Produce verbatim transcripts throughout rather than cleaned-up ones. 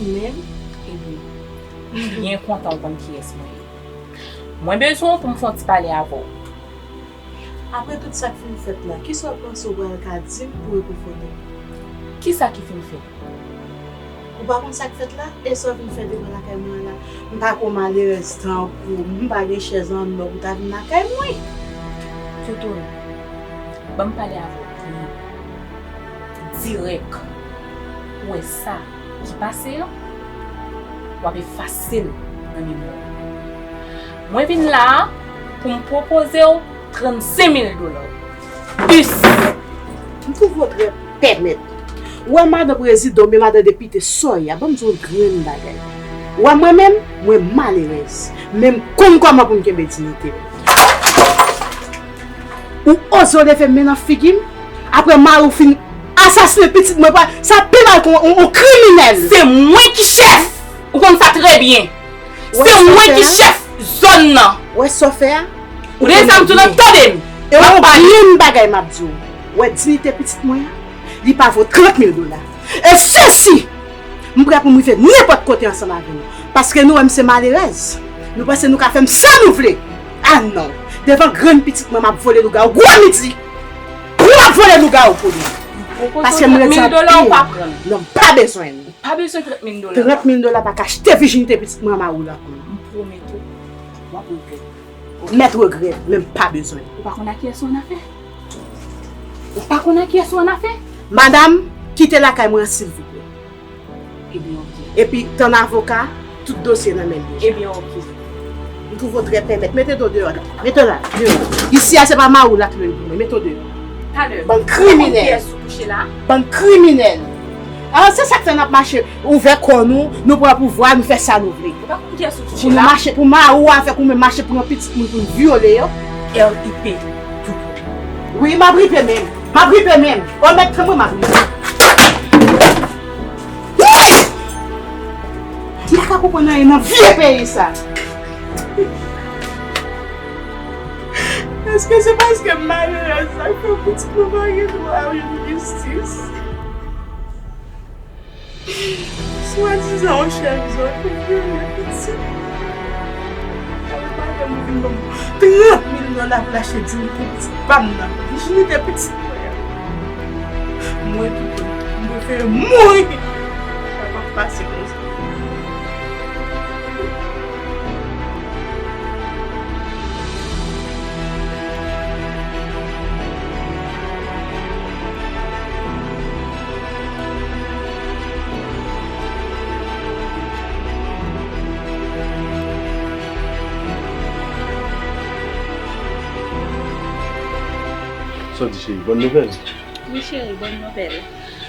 Menm? Ebyen, m byen kontan w konn kiyès mwen ye. Mwen bezwen w pou m fè yon ti pale avè w. Apre tout sa k fin fèt la, kisa w panse w pral ka di m pou rekonfòte m? Kisa ki fin fèt? Ou pa konn sa k fèt la? E sa w vin fè devan lakay mwen an la? M pa ko malerèz tankou w, m pa gen chèz an nò pou ta vin lakay mwen. Toutouni, ban m pale avè w byen, dirèk. Ou wè sa ki pase an, w ap efase l nan memwa w. Mwen vin la a pou m pwopoze w trannsenk mil dola. Plis! M twouve w trè pèmèt. Ou wè madan prezidan oubyen madan depite sa w ye a, ban m di w yon grenn bagay. Ou wè mwen menm, mwen malerèz. Men m konn kòman pou m kenbe diyite m. Ou oze w leve men nan figi m? Apre mari w fin asasinen pitit mwen, sa pi mal ke yon, yon, yon kriminèl. Se mwen ki chèf! Ou konn sa trè byen. Se mwen ki chèf zòn nan. Ou wè sa w fè a? Ou tande sa m di w nan, tande m. E yon grenn bagay m ap di w. Ou wè diyite pitit mwen an? Li pa vo trant mil dola. E sesi, m prè pou m rive nenpòt kote ansanm avè nou. Paske nou wè m se malerèz. Nou panse nou ka fè m sa nou vle. A non. Devan grenn pitit mwen, m ap vole lougawou gwo midi. Wi, m ap vole lougawou pou li. Paske m redi anpil. Non, m pa bezwen l. Pa bezwen trant mil dola. Trant mil dola pa ka achte vijinite pitit mwen a mari w la pou mwen. M pwomèt ou, w ap regrèt. Mèt regrèt, men m pa bezwen. Ou pa konn a kiyès ou annafè? Ou pa konn a kiyès ou annafè? Madanm, kite lakay mwen an, silvouplè. Ebyen, oke. Epi, tann avoka, tout dosye nan men l deja. Ebyen, oke. M twouve w trè pèmèt. Mete do deyò la. Mete la, deyò. Isi a, se pa mari w la ki lwen pou mwen. Mete w deyò. Talè. Bann kriminèl. Ou pa konn kiyès ou kouche la? Bann kriminèl. A, se sa k fè n ap mache ouvè kò nou, nou pran pouvwa, nou fè sa nou vle. Ou pa konn kiyès ou kouche la? Pou nou mache, pou mari w avèk ou menm mache pran pitit moun pou n vyole yo. R I P Toutouni. Wi, m ap ripe menm. M ap ripe menm. O mèt, tann mwen, m ap ripe. Woy! M pa ka konprann anyen nan vye peyi sa. Èske se paske m malerèz sa k fè pitit mwen pa gen dwa a yon jistis? Swadizan yon chèf zòn pou vyole pitit. Alò, madanm ou vin ban m trant mil dola pou l achte diyite pitit pa m nan. Vijinite pitit mwen an. Mwen tou, m prefere mouri. Sa p ap pase konsa. Sa w di, cheri? Bòn nouvèl? Wi, cheri, bòn nouvèl.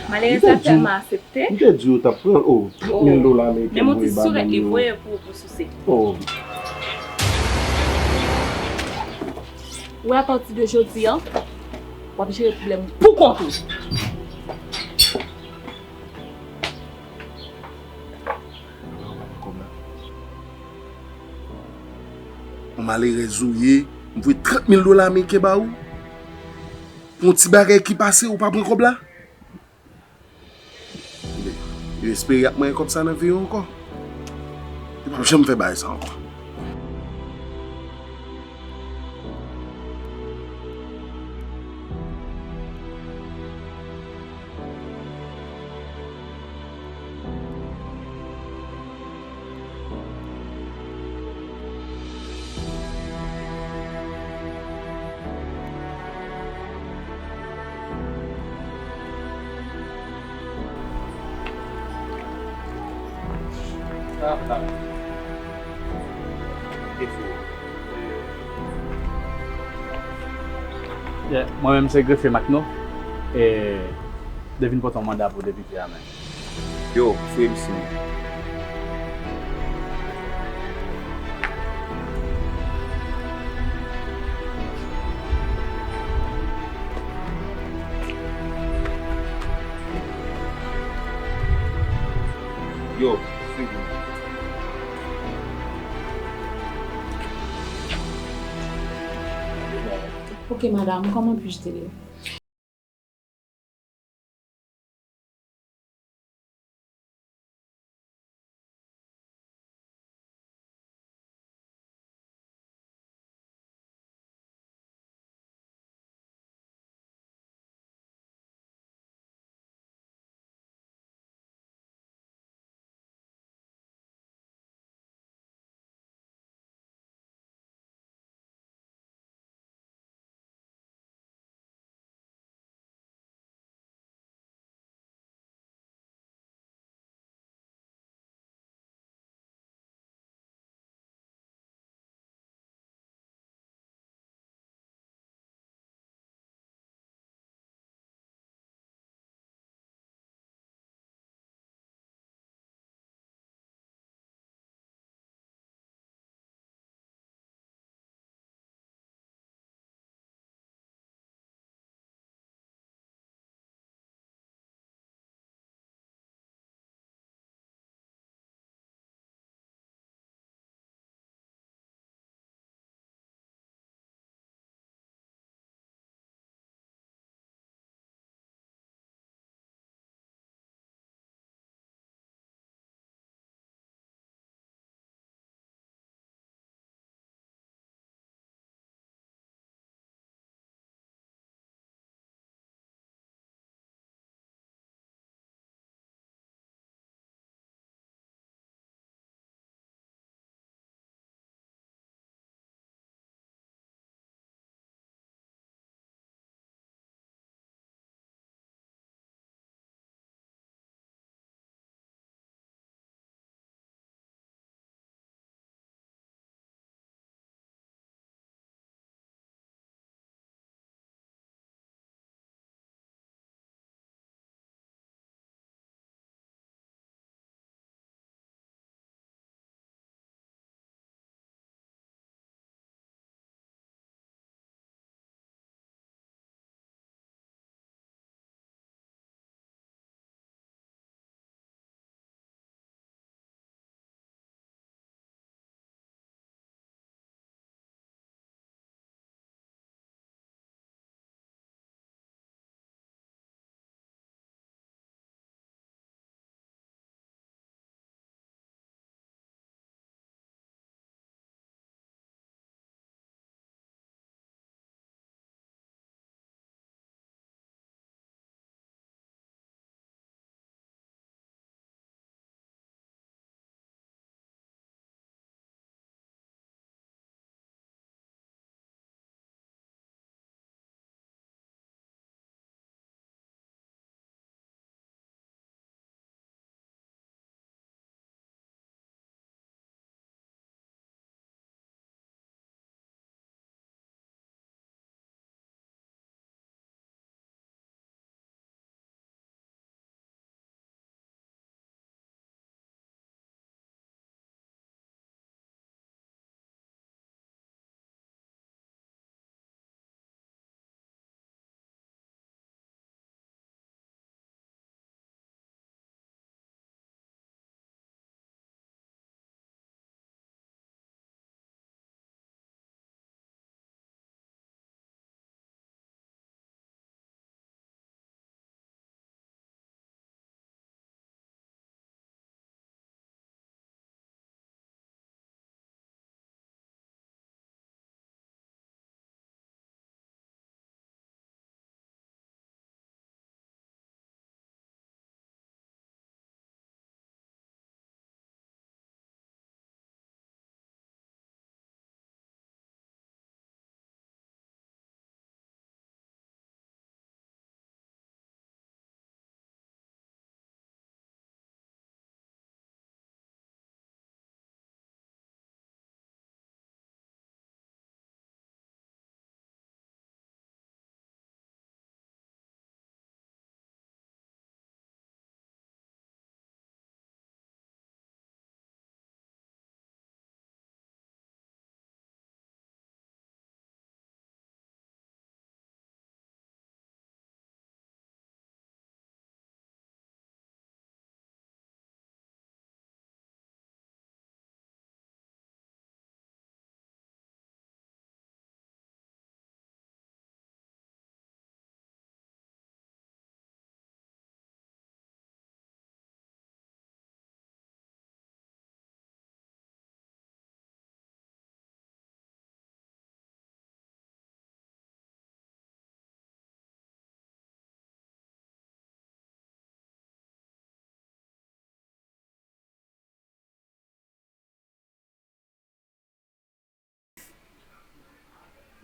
Malerèz la tèlman asepte. M te di w t ap pran l. Oh, trant mil dola ameriken m voye ba moun yo. Menm yon ti sourèt li voye pou, pou souse. Oh. Ou wè, apati de jodi a, w ap jere pwoblèm ou pou kont ou. Yon malerèz ou ye, m voye trant mil dola ameriken ba ou. Pou yon ti bagay ki pase, ou pa pran kòb la? Yo espere y ap manyen kòb sa nan vi yo ankò. Yo p ap janm fè bagay sa ankò. Yeah, mwen menm se grefye Makno. E, m te vin pote yon manda pou depite a, men. Yo, frè m, si. Yo, frè m. Ok, madame, comment puis-je t'aider?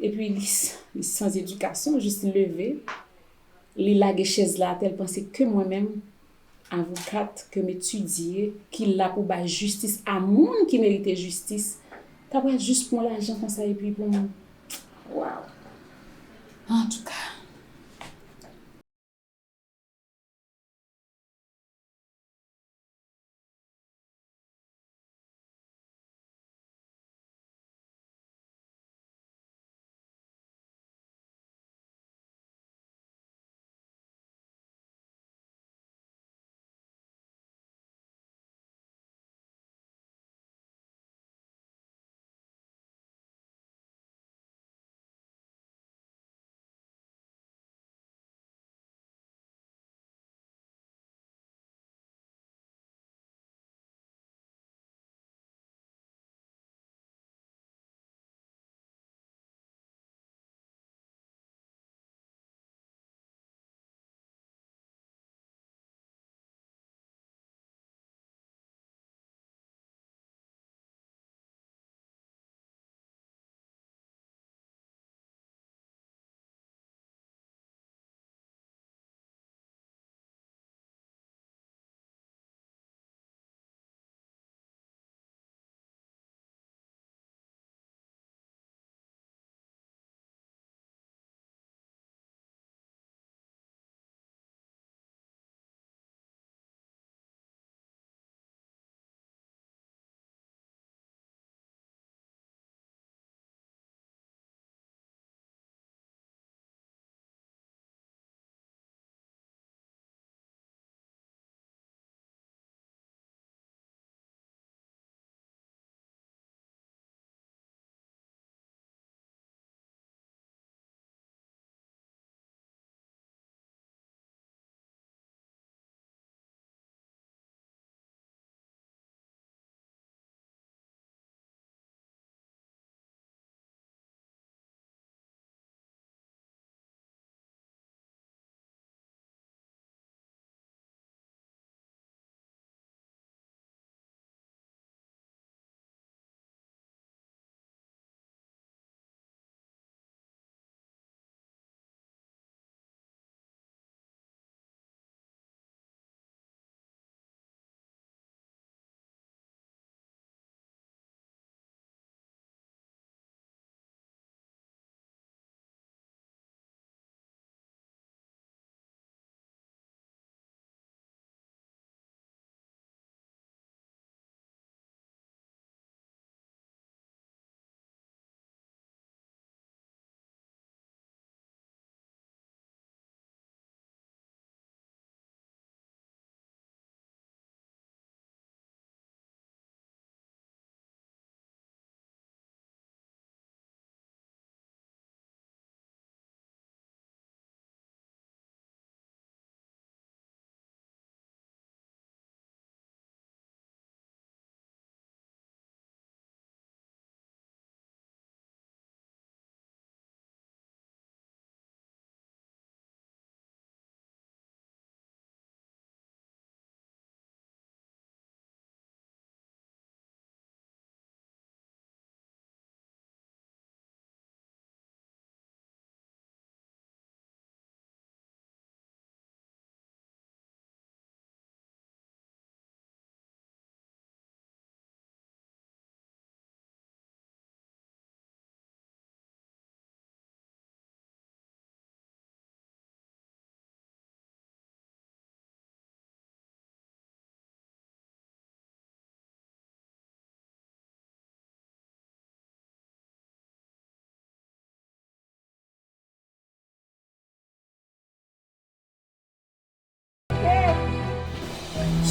Epi li, li san edikasyon, jis li leve, li lage chèz la atè, l panse ke mwen menm, avokat ke m etidye, ki la pou bay jistis a moun ki merite jistis, ta pral jis pran lajan konsa epi bon, waw. Antouka.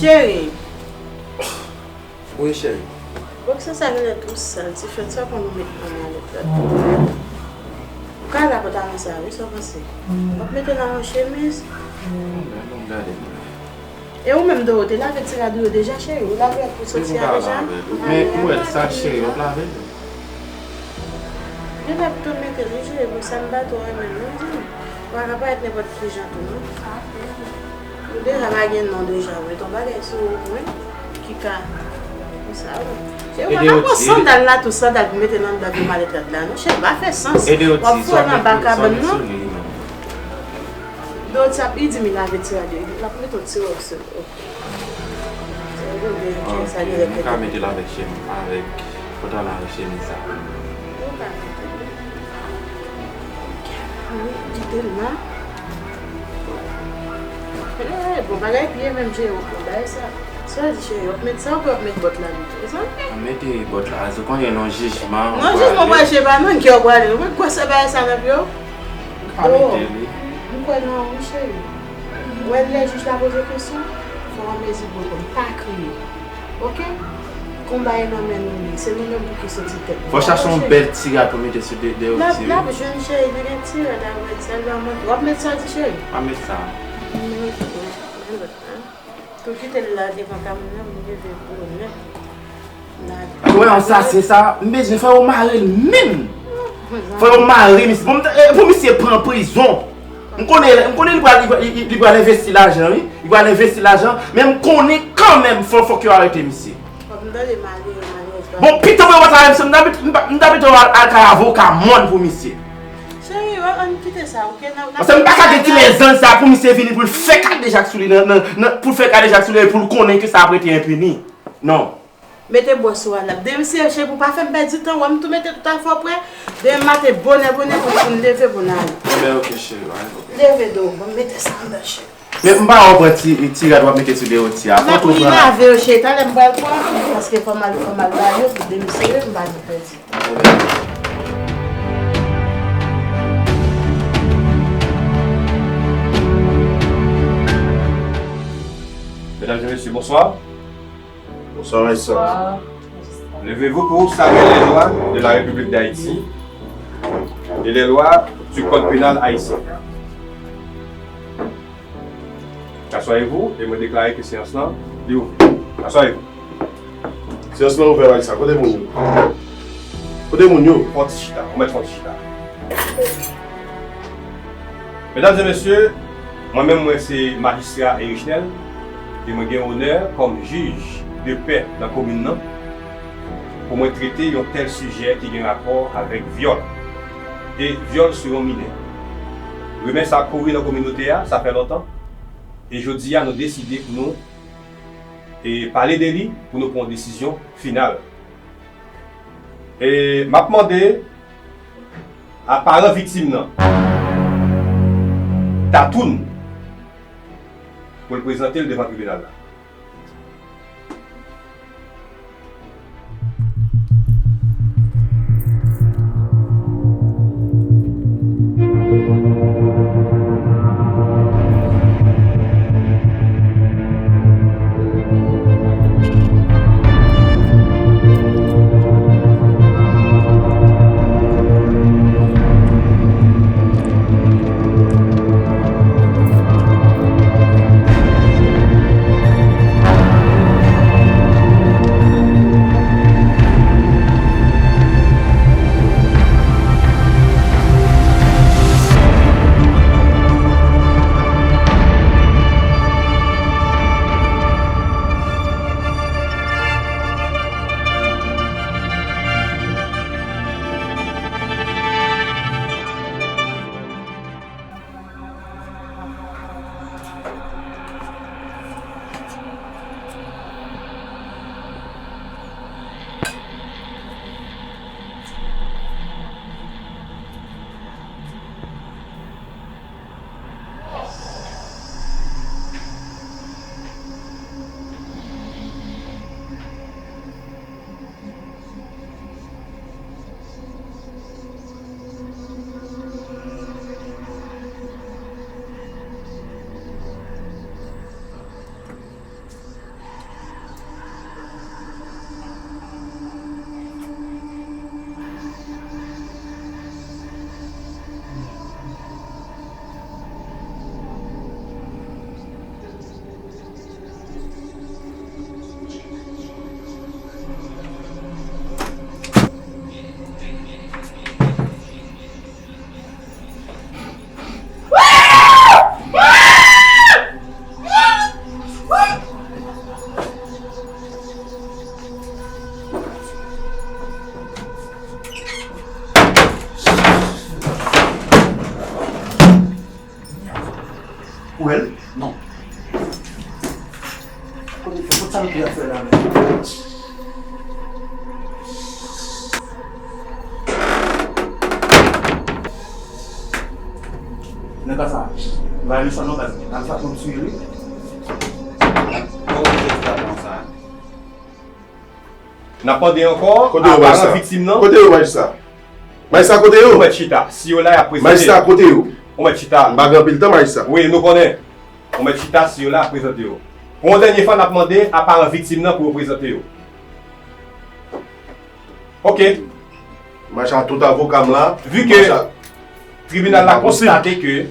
Cheri. Wi, cheri. Bòks sa genlè twò sal, ti fèt sa pou nou met nan malèt la. Ou ka lave pantalon sa, wi, sa w panse? W ap mete la yon chemiz? Bon, bon, gade. E ou menm, Doro, te lave ti rad ou yo deja, cheri? Ou lave rad pou soti a deja? Men ou wè sa, cheri, w ap lave l. Gen lè pou tou mete li, cheri, pou sa m pa twò renmen non, di m. Ou pa ka parèt nenpòt ki jan tou, non. Ou deja pa gen non deja, ou met yon bagay sou ou, wi, ki ka Sa yo. Cheri, ou pa ka pran sandal la, tou sandal pou mete nan anndan vye malèt rad la, non. Cheri, pa fè sans. W ap foure l anba kabann, non. Doti ap, li di m li lave ti rad yo. L ap mete yon ti wòb sou l. Ok. Sa yo gen, gen sa gen lè. M ka mete l avèk chemi-, avèk pantalon avèk chemiz sa. Ou ka mete l. Wi, kite l la. Eh, bon bagay pye menm, cheri, w ap pran bagay sa. Sa w di, cheri, w ap met sa oubyen w ap met bòt la pito? Sa w di? Mete bòt la, se konn gen yon jijman. Non, jijman, mwen, cheri, pa nan kè w prale. Ou kwè se bagay sa nan pye w? Ka mete li. M kwè nan ou, cheri. Ou wè lè jij la poze kesyon, fò w an mezi pou w reponn. Pa kriye. Ok? Konba e nan men nou li. Se nou menm pou ki soti tèt nou. Fò chache yon bèl ti rad pou mete sou de, de ti. N ap, n ap jwenn, cheri, nou gen ti rad avèk sa, l pa manke. W ap met sa, di cheri? M ap met sa. M met, m met lòt la. Tou kite l la devan kabann nan, m leve bonè. Wè, ansasen sa, m bezwen fè yo mare l menm. Fò yo mare misye. Bon, m t-, eh, pou misye pran prizon. M konnen, m konnen li pral, li, li, li pral envesti lajan, wi. Li pral envesti lajan, men m konnen kanmenm fò, fòk yo arete misye. Fòk m tande mare yo, mare yo. Bon, pito mwen pa ta menm, m ta pito, m ta pito al, al kay avoka mòn pou misye. Cheri, ann kite sa, ok? Paske m pa ka gen ti mezanj sa pou misye vini pou l fè kadejak sou li, nan, nan, nan, pou l fè kadejak sou li, pou l konnen ke sa ap rete enpini. Non. Mete bwè sou a la. Demen, cheri, pou pa fè m pèdi tan, wè m tou mete tout afè w prè. Demen maten, bonè, bonè, pou, pou n leve, pou n ale. Ebyen, ok, cheri, pa gen pwoblèm. Leve do w, ban m mete sa anndan, cheri. Men m pa wè w pran ti, ti rad w ap mete sou de woti a. Fò w tou pran. M ap lave yo, cheri, talè m pral pran, paske fò m al, fò m al ba yo, pou demen sere, m pa vin pèdi. Mesdames et messieurs, bonsoir. Bonsoir, maestro. Bonsoir, magistrat. Levez-vous pour saluer les lois de la République d'Haïti et les lois du code pénal haïtien. Asseyez-vous et mwen deklare ke seyans lan li ouvri. Asseyez-vous. Seyans lan ouvè, magistrat. Kote moun yo? Kote moun yo? Fon ti chita. Ou mèt fon ti chita. Medam e mesye, mwen menm mwen se majistra Erichnel e mwen gen onè kòm jij de pè nan komin nan pou mwen trete yon tèl sijè ki gen rapò avèk vyòl e vyòl sou yon minè. Rimè sa kouri nan kominote a, sa fè lontan e jodi a nou deside pou nou e pale de li pou nou pran yon desizyon final. E m ap mande a paran viktim nan, Tatoun, pou l prezante l devan tribinal la. Ou wè l? Non. Kote, kote sa nou te ap fè la menm? Nan ka sa, bay nou sa non, baz. Al sa konn sou li. Bon, kote sa, non, sa. N ap mande ankò, kote yo, aparan majistra? Viktim nan. Kote yo, majistra? Majistra, kote yo? Ou mèt chita. Si yo la, y ap prezante yo. Majistra, kote yo? Ou mèt chita. M pa gen anpil tan, majistra. Wi, nou konnen. Ou mèt chita, si yo la, y ap prezante yo. Pou yon dènye fwa, n ap mande aparan viktim nan pou yo prezante yo. Oke. Mache a tout avoka m la. Vi ke tribinal la konstate ke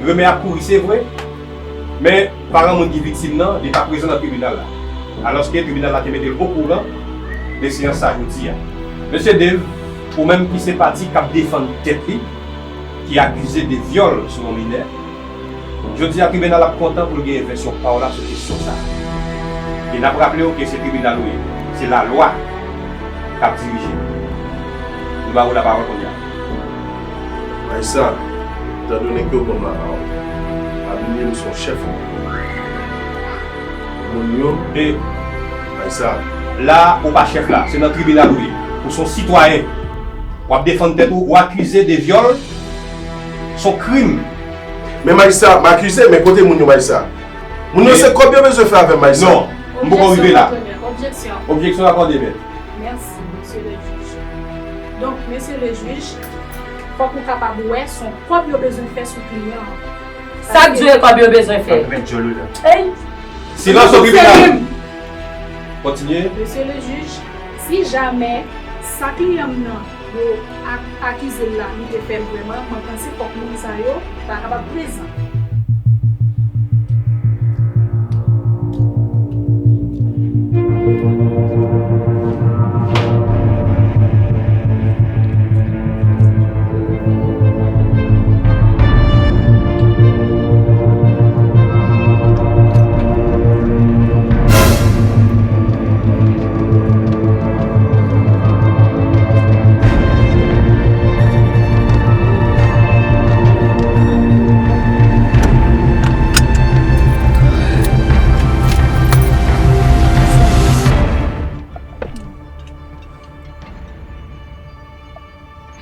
Renmen ap kouri, se vre, men paran moun ki viktim nan, li pa prezan nan tribinal la. Alòske tribinal la te mete l okouran de seyans sa jodi a. Mesye Dave, ou menm ki se pati k ap defann tèt li, ki akize de vyòl sou yon minè, jodi a tribinal ap kontan pou l genyen vèsyon pa w la sou kesyon sa. E n ap raple w ke se tribinal ou ye, se lalwa k ap dirije. Nou ba ou lapawòl kounye a. Majistra, etandone ke w ban m lapawòl, pa bliye m se yon chèf moun yo. E majistra, la, ou pa chèf la, se nan tribinal ou ye. Ou se yon sitwayen. W ap defann tèt ou, ou akize de vyòl, se yon krim. Men majistra, m akize, men kote moun yo, majistra? Moun yo, se kòb yo bezwen fè avè m, majistra. Non, m poko rive la. Objeksyon, Antonio. Objeksyon. Objeksyon akòde, mèt. Mèsi, mesye le jij. Donk, mesye le jij, fòk ou kapab wè se yon kòb yo bezwen fè sou kliyan an. Sa k di w e kòb yo bezwen fè? Ey! Silans o tribinal! Kontinye. Mesye le jij, si jamè sa kliyan m nan yo ak-, akize l la, li te fè l vrèman, mwen panse fòk moun sa yo ta kapab prezan.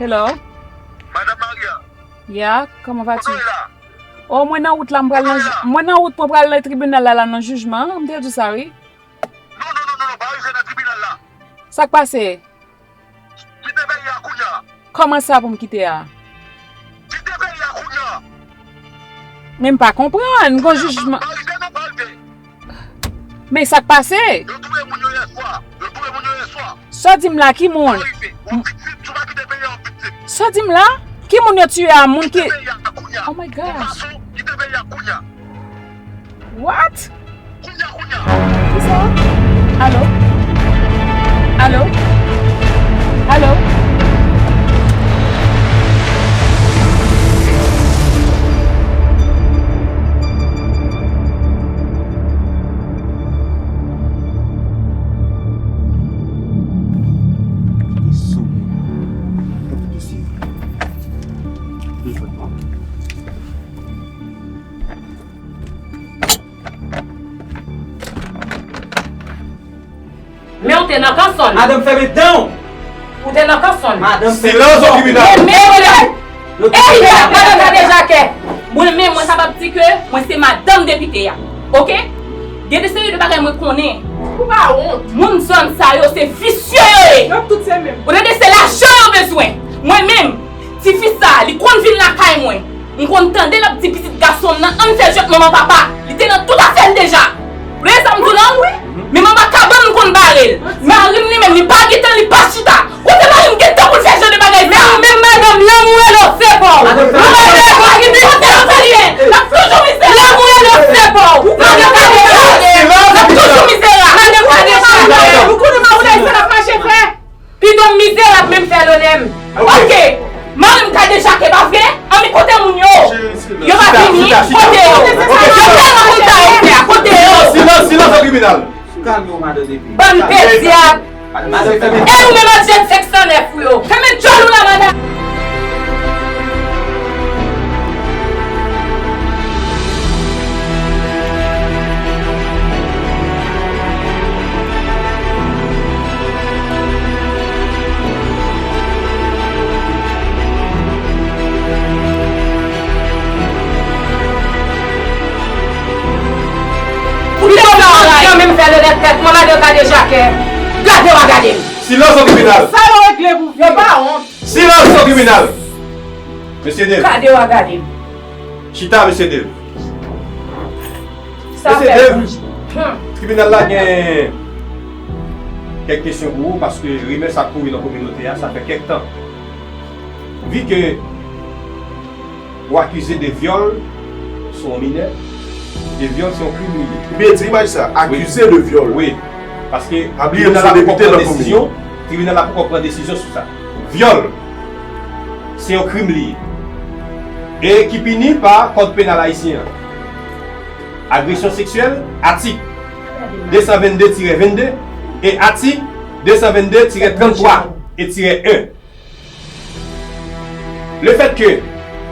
Hello? Madame Maria. Yeah, comment vas-tu? Kote w ye la? Oh, mwen nan wout la, m pral nan, mwen nan wout, mwen pral nan tribinal la, la, nan jijman an, m te di w sa, wi. Non, non, non, non, non, pa rive nan tribinal la. Sa k pase? Kite peyi a kounye a. Kòman sa pou m kite a? Kite peyi a kounye a. Men m pa konprann, gon jijman. Pa rive non, pa rive. Men sa k pase? Yo touye moun yo yè swa. Yo touye moun yo yè swa. Sa w di m la, ki moun? Pa rive. Yon viktim, si w pa kite peyi a, yon viktim. Sa w di m la? Ki moun yo tiye a? Moun ki... Kite peyi a kounye a. Oh my gosh. Yon fason, kite peyi a kounye a. What? Kisa? Alo? Alo? Alo? Men w te nan kanson. Madanm, fèmen dan w! Ou te nan kanson. Madanm, fèmen dan w! Silans o tribinal! Men, men, men, men, men, men, madanm Kadejakè! Mwen menm, mwen kapab di ke mwen se madanm depite a. Oke? Gen de seri de bagay mwen konnen. Ou pa wont? Moun zòn sa yo, se visye yo ye! Yo tout se menm. Ou tande, se lajan yo bezwen. Mwen menm, tifi sa, li konn vin lakay mwen. M konn tande l ap di pitit gason m nan, "Ann fè jwèt manman papa." Li te nan tout afè l deja. Ou tande sa m di w la? Men manman kabann m konn bare l. Mari m li menm, li pa gen tan, li pa chita. Kote mari m gen tan pou l fè jan de bagay sa? Men ou menm madanm, lanmou rele w se pa w. Ou rele w pa gen kote l ye. L ap toujou mizerab. Lanmou rele w se pa w. Ou konnen mari m, l ap toujou mizerab. Madanm, madanm, madanm. Ou konnen mari w la, se l ap mache fè. Pito m mizerab men m fè lonè m. Oke. Mari m Kadejakè, pa vre? Anben kote moun yo? Yo pa vini. Kote yo? Yo tèlman konn sa yo fè a. Kote yo? Silans, silans o tribinal. Kalme w, madanm depi. Bann pèdi a. E ou menm ak jèn senk san nèf ou yo. Fèmen djòl ou la, madanm. Kadejakè, gade w a gade m. Silans o tribinal! Sa yo regle pou Yo pa wont. Silans o tribinal! Mesye Dave, Gade w a gade m. chita, mesye Dave. Sa Mesye fè Dave. Bouch. Hmm. Tribinal la gen kèk kesyon pou ou paske rimè sa ap kouri nan kominote a, sa fè kèk tan. Vi ke ou akize de vyòl sou yon minè, e vyòl se yon krim li ye. Ou byen di imaj sa, akize de vyòl. Wi, paske Pa bliye m tribinal se la poko depite pran nan komin. Desizyon, tribinal la poko pran desizyon sou sa. Vyòl, se yon krim li ye. E ki pini pa kòd penal ayisyen an. Agresyon seksyèl, atik de san vennde tirè vennde e atik de san vennde tirè tranntwa e tirè en. Lefètke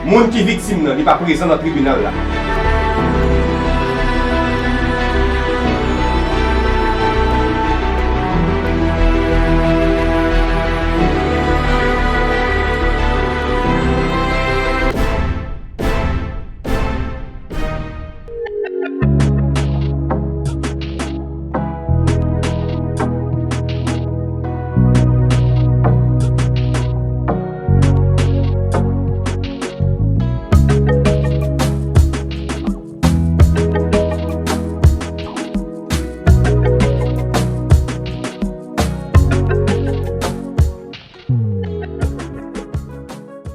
moun ki viktim nan li pa prezan nan tribinal la.